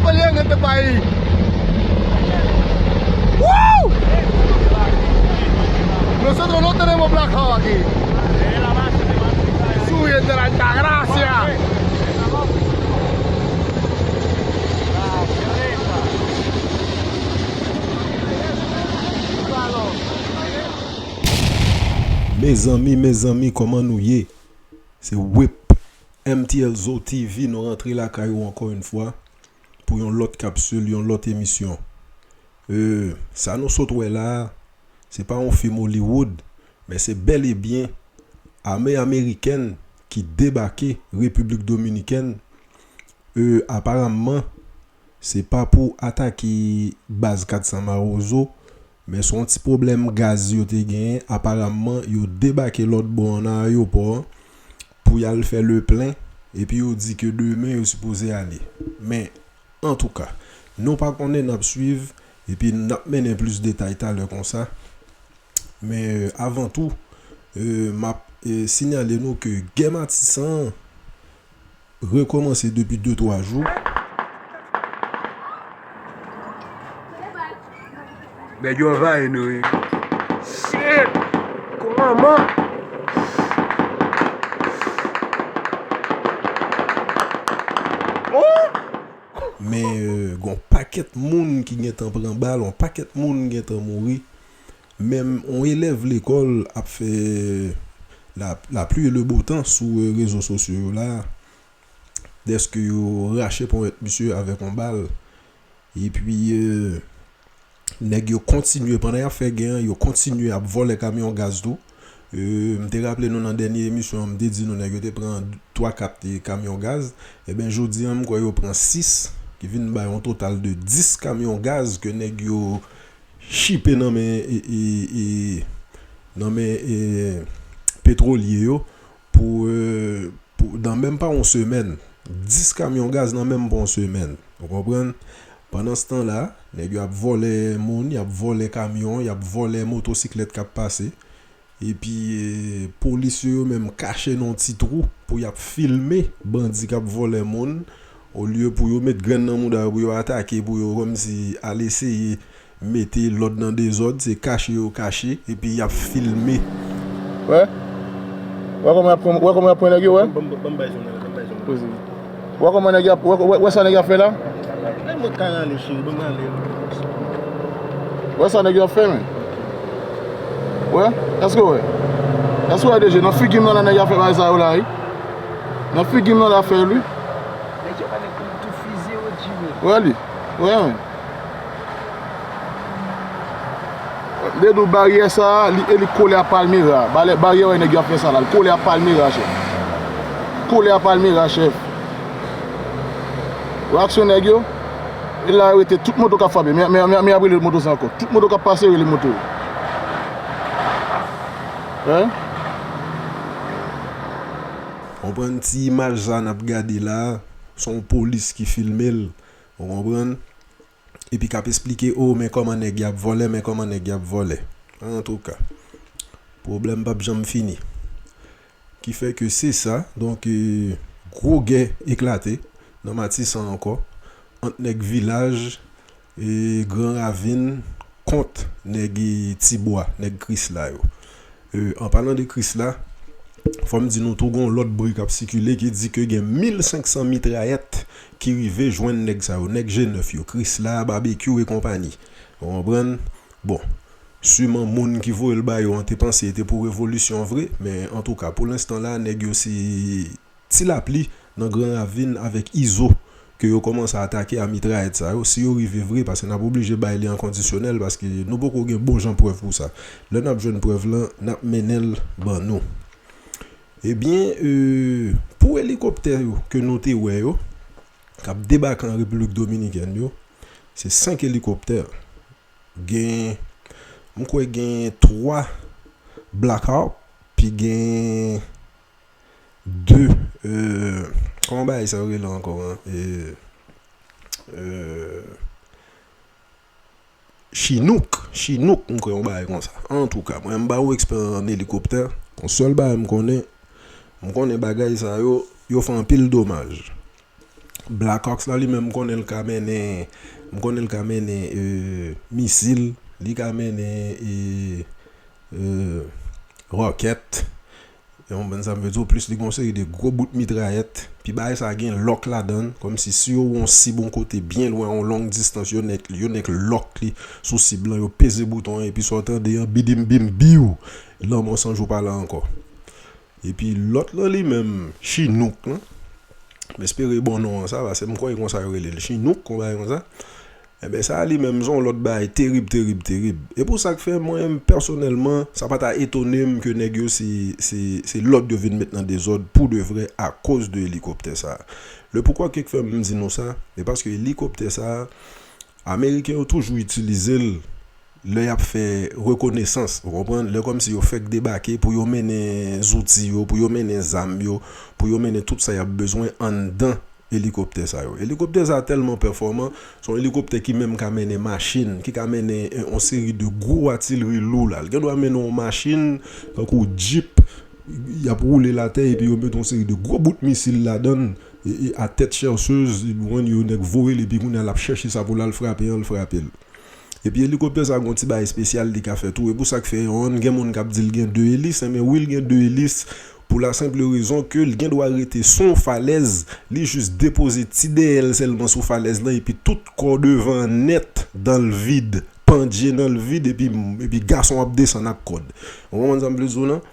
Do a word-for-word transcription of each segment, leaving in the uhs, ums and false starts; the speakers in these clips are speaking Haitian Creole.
Palian que este país. ¡Wow! Nosotros no tenemos Black Hawk aquí. Subiendo la Altagracia. Mezanmi, mezanmi, kòman nou ye? Se Whip, M T L Zo T V, nou rantre lakay ou ankò yon fwa pou yon lòt kapsil, yon lòt emisyon. E, sa nou sot wè la a, se pa yon fim Hollywood, men se bèl e byen ame amerikèn ki debake Repiblik Dominikèn. E, aparamman, se pa pou atake baz kat san Mawozo, men se yon ti pwoblèm gaz yo te genyen. Aparamman, yo debake lòt bò an nan ayewopò an pou y al fè le plen, epi yo di ke demen yo sipoze ale. Men, antouka, nou pa konnen, n ap swiv, epi n ap mennen plis detay talè konsa. Men, e, avan tou, e, m ap, e, siyale nou ke gè Matisan an rekòmanse depi de twa jou. Nèg yo anvayi nou, wi. Shit! Kòman? Oh! Men, e, gon pakèt moun ki gentan pran bal, yon pakèt moun gentan mouri. Menm yon elèv lekòl ap fè la, la pluie et le beau temps sou, e, rezo sosyo yo la, dèske yo rache ponyèt misye avèk yon bal. Epi, e, nèg yo kontinye, pandan y ap fè gè an, yo kontinye ap vòlè kamyon gaz tou. E, m te raple nou nan dènye emisyon an, m te di nou nèg yo te pran twa kat, e, kamyon gaz. Ebyen, jodi an, m kwè yo pran sis, ki vin bay yon total de dis kamyon gaz ke nèg yo chipe nan men, e, e, e, nan men, e, petwolye yo pou, e, pou, nan menm pa yon semèn. Dis kamyon gaz nan menm pa yon semèn. Ou konprann? Pandanstan la, nèg yo ap vòlè moun, y ap vòlè kamyon, y ap vòlè motosiklèt k ap pase. Epi, e, polis yo, yo menm kache nan yon ti twou pou y ap filme bandi k ap vòlè moun. Olye pou yo met grenn nan mouda yo, pou yo atake, pou yo kòmsi al eseye mete lòd nan dezòd, se kache yo kache, epi y ap filme. Wè? Wè kòman y ap pran, wè kòman y ap pran nèg yo, wè? Ban m, ban m bay zòn nan, ban m bay zòn nan. Poze. Wè kòman nèg y ap, wè, wè, wè sa nèg y ap fè la? Lè mwen ka rale, cheri, ban m rale. Wè sa nèg yo ap fè, men. Wè? Èske w wè? Èske w wè, D J? Nan figi m nan la nèg y ap fè bagay sa yo la, wi. Nan figi m nan la fè l, wi. Nèg yo pa nèg pou tou fize yo, Jimmy. Wè li. Wè, men. M te di w baryè sa a, li, e li kole a Palmera. Balè-, baryè wè nèg yo ap fè sa la, li kole a Palmera, chèf. Kole a Palmera, chèf. Wè aksyon nèg yo? E la yo rete, tout moto k ap frape. Men, men, men, men y ap rele moto sa ankò. Tout moto k ap pase, rele moto yo. Hein? Konprann ti imaj sa n ap gade la, se yon polis ki filme l. Ou konprann? Epi k ap esplike, o, men kòman nèg y ap vòlè, men kòman nèg y ap vòlè. Antouka, pwoblèm p ap janm fini. Ki fè ke se sa, donk, e, gwo gè eklate nan Matisan ankò, ant nèg Vilaj e Gran Ravin kont nèg, e, Tibwa, nèg Krisla yo. E, an palan de Krisla, fò m di nou tou, gen yon lòt bri k ap sikile ki di ke gen mil senk san mitrayèt ki rive jwenn nèg sa yo, nèg G nèf yo, Krisla, Babekyou e konpanyi. Ou konprann? Bon, siman moun ki voye l ba yo an te panse e te pou revolisyon vre, men antouka, pou lenstan la, nèg yo se Ti Lapli nan Gran Ravin avèk Izo ke yo kòmanse atake a mitrayèt sa yo, si yo rive vre, paske n ap oblije bay li an kondisyonèl, paske nou poko gen bon jan prèv pou sa. Lè n ap jwenn prèv lan, n ap mennen l ban nou. Ebyen, e, pou elikoptè yo ke nou te wè yo, k ap debake an Repiblik Dominikèn yo, se senk elikoptè. Gen, m kwè gen twa Black Hawk, pi gen de, e, kòman bagay sa yo rele ankò, an? E, e, Chinook, Chinook, m kwè yon bagay konsa. Antouka, mwen m pa yon ekspè an elikoptè. Yon sèl bagay m konnen, m konnen bagay sa yo, yo fè anpil domaj. Black Hawks la li menm, m konnen l ka mennen, m konnen l ka mennen, e, misil, li ka mennen, e, e, ròkèt. Ou konprann sa m vle di w, plis li gen yon seri de gwo bout mitrayèt. Pi bagay sa gen lòk ladan l, kòmsi si yo wè yon sib yon kote byen lwen, yon long distans, yo nèk, yo nèk lòk li sou sib lan, yo peze bouton an, epi sa w tande an, bidim bim biw, lanmò san jou pa la ankò. Epi lòt lan li menm, Chinook lan. M espere bon non an sa, paske m kwè e konsa yo rele l, Chinook, yon bagay konsa. Enben, sa a li menm, se yon lòt bagay terib, terib, terib. E pou sa k fè, mwen menm, pèsonèlman, sa pa ta etone m ke nèg yo se, se, se lòd yo vin met nan dezòd pou de vrè akoz de elikoptè sa a. Le poukwa ke k fè m di nou sa, se paske elikoptè sa a, Ameriken yo toujou itilize l lè y ap fè rekonesans, ou konprann? Lè kòmsi yo fèk debake pou yo mennen zouti yo, pou yo mennen zam yo, pou yo mennen tout sa y ap bezwen anndan elikoptè sa yo. Elikoptè sa a tèlman pèfòman, se yon elikoptè ki menm ka mennen machin, ki ka mennen, eh, yon seri de gwo atilri lou la. L gen dwa mennen yon machin, tankou djip, y ap woule l atè, epi yo mete yon seri de gwo bout misil ladan l, e, e, a tèt chèchèz, ou konprann, yo nèk voye l, epi kounye a l ap chèche sa pou l al frape an, l frape l. Epi elikoptè sa a gen yon ti bagay espesyal li ka fè tou. E pou sa k fè, yon, gen moun k ap di l gen de elis, enben wi, l gen de elis, pou la senp rezon ke l gen dwa rete sou yon falèz, li jis depoze ti dèyè l sèlman sou falèz lan, epi tout kò devan an nèt dans le vide, pandye dans le vide, epi, epi gason ap desann ak kòd. Ou konprann sa m vle di w lan?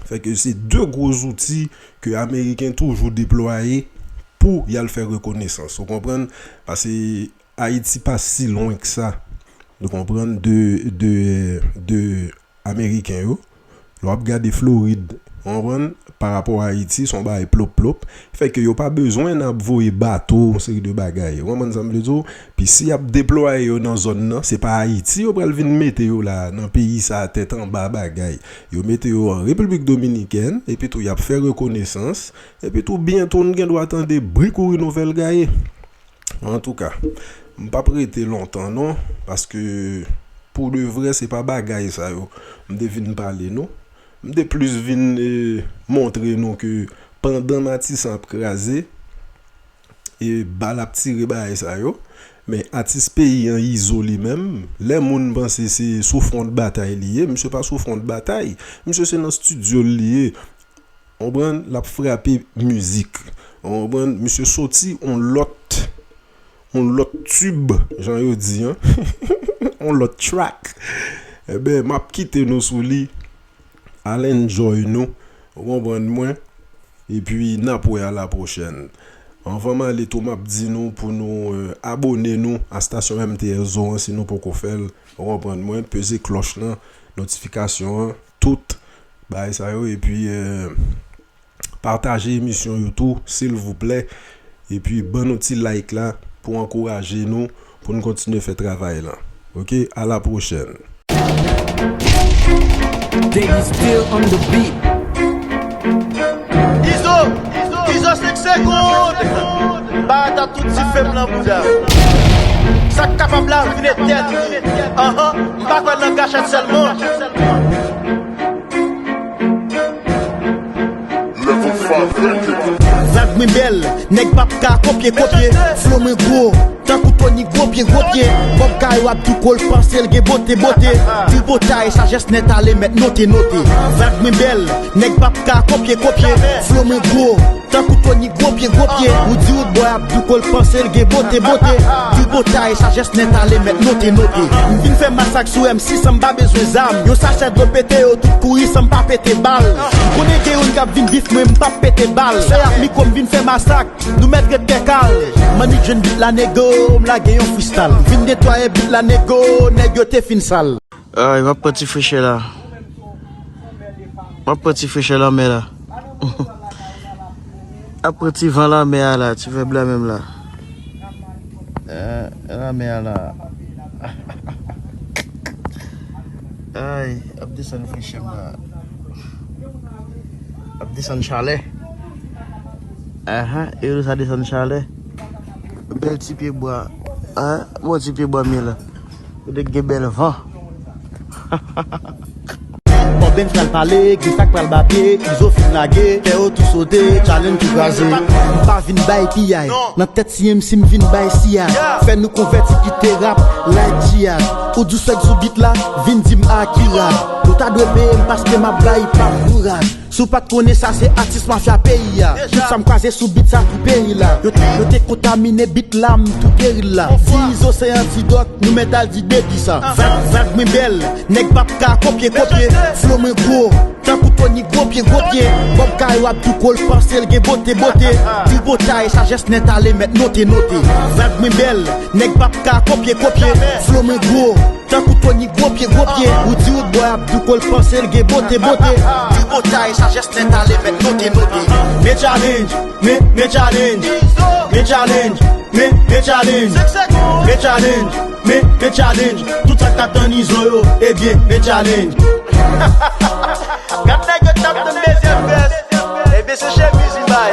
Fè ke se de gwo zouti ke Ameriken toujou deplwaye pou y al fè rekonesans. Ou konprann? Paske Ayiti pa si lwen k sa. Ou konprann? De, de, de Ameriken yo. Lè w ap gade Florid, ou konprann? Pa rapò a Ayiti, se yon bagay plop plop. Fè ke yo pa bezwen n ap voye bato, yon seri de bagay. Ou konprann sa m vle di w? Pi si y ap deplwaye yo nan zòn nan, se pa Ayiti yo pral vin mete yo la, nan peyi sa a, tèt anba bagay. Yo mete yo an Repiblik Dominikèn, epi tou y ap fè rekonesans, epi tou byento n gen dwa tande bri kouri nouvèl gaye. Antouka, m p ap rete lontan non, paske pou de vrè, se pa bagay sa yo m te vin pale nou. M te plis vin, eh, montre nou ke pandan Matisan ap kraze, e bal ap tire bagay sa yo. Men atis peyi an Izo li menm, lè moun panse se sou fwon batay li ye, misye pa sou fwon batay. Misye se nan estidyo l li ye. Ou konprann? L ap frape mizik. Ou konprann? Misye soti on lòt, on lòt tib, jan yo di an. On lòt track. Enben, m ap kite nou sou li. Al enjoy nou. Ou konprann mwen? Epi n ap wè a la pwochèn. Anvan m ale tou, m ap di nou pou nou, eh, abone nou a stasyon M T S Zo an si nou poko fè l. Ou konprann mwen? Peze klòch lan, notifikasyon an, tout bagay sa yo. Epi, eh, pataje emisyon yo tou, silvouplè. Epi ban nou ti like la pou ankouraje nou, pou n kontinye fè travay lan. Oke, a la pwochèn. Davy still on the beat. Izo, Izo senk segonn. Ba ata tout ti fèm nan bouda. Sa k kapab la vin etèn. Anhan, m pa kwè nan gachèt sèlman. Vag mwen bèl, nèg p ap ka kopye kopye. Flo mwen gwo, tankou Tony gwo pye gwo pye. Bòb Gayo ap douko l panse l gen bote bote. Tripotay, sajès nèt ale mèt note note. Vag mwen bèl, nèg p ap ka kopye kopye. Flo mwen gwo, tankou Tony gwo pye gwo pye. Ou di ou bòy ap douko l panse l gen bote bote. Tripotay, sajès nèt ale mèt note note. M vin fè masak sou M C san m pa bezwen zam. Yon sachè dlo pete yo tout kouri san m pa pete bal. M konnen gen youn k ap vin bif mwen, m p ap pete bal. Se ak mikwo m vin fè masak, nou mèt ret kè kal. M annik jwenn bit la nego, m lage yon freestyle. M vin netwaye bit la nego, nèg yo te fin sal. Ay, m ap pran ti frechè la. M ap pran ti frechè lanmè la. Ap pran ti van lanmè a la, ti vèb la menm la. Eh, lanmè a la. Ay, ap desann frechè m la. Ap desann chalè. Ahan, e yo sa desann chalè. Bèl ti pye bwa. Hein, bon ti pye bwa m ye la. Kote k gen bèl van. Bench pral pale, Grisak pral ba pye, Izo fin lage, kè yo tou sote, challenge tou kraze. M pa vin bay piyay, nan tèt si M C m vin bay siyay. Fè nou konvèti kite rap, like jiyad. Ou di w swag sou beat la, vin di m Akira. Ou ta dwe peye m paske m ap bay pap bourad. Si w pa t konnen sa se atis mafya peyi a. Tout sa m kwaze sou beat sa tou peri la. Yo te, yo te kontamine beat la, m tou geri l la. Di Izo se antidòt, nou mèt al di Baby sa. Vag, vag mwen bèl, nèg p ap ka kopye, kopye. Flow mwen gwo, tankou Tony gwo pye, gwo pye. Bob Kayo ap tou kòl panse l gen bote, bote. Tripotay, sajès nèt ale mèt note, note. Vag mwen bèl, nèg p ap ka kopye, kopye. Flow mwen gwo, tankou Tony gwo pye, gwo pye. Ou di ou boy ap tou kòl panse l gen bote, bote. Tripotay, sajès nèt ale mèt note, note. Men challenge, men, men challenge. Men challenge, men, men challenge. Men challenge, men, men challenge. Tout sa k t ap tann Izo yo, ebyen, men challenge. Gad nèg yo t ap tann dezyèm vès. Ebyen, se chemiz li bay.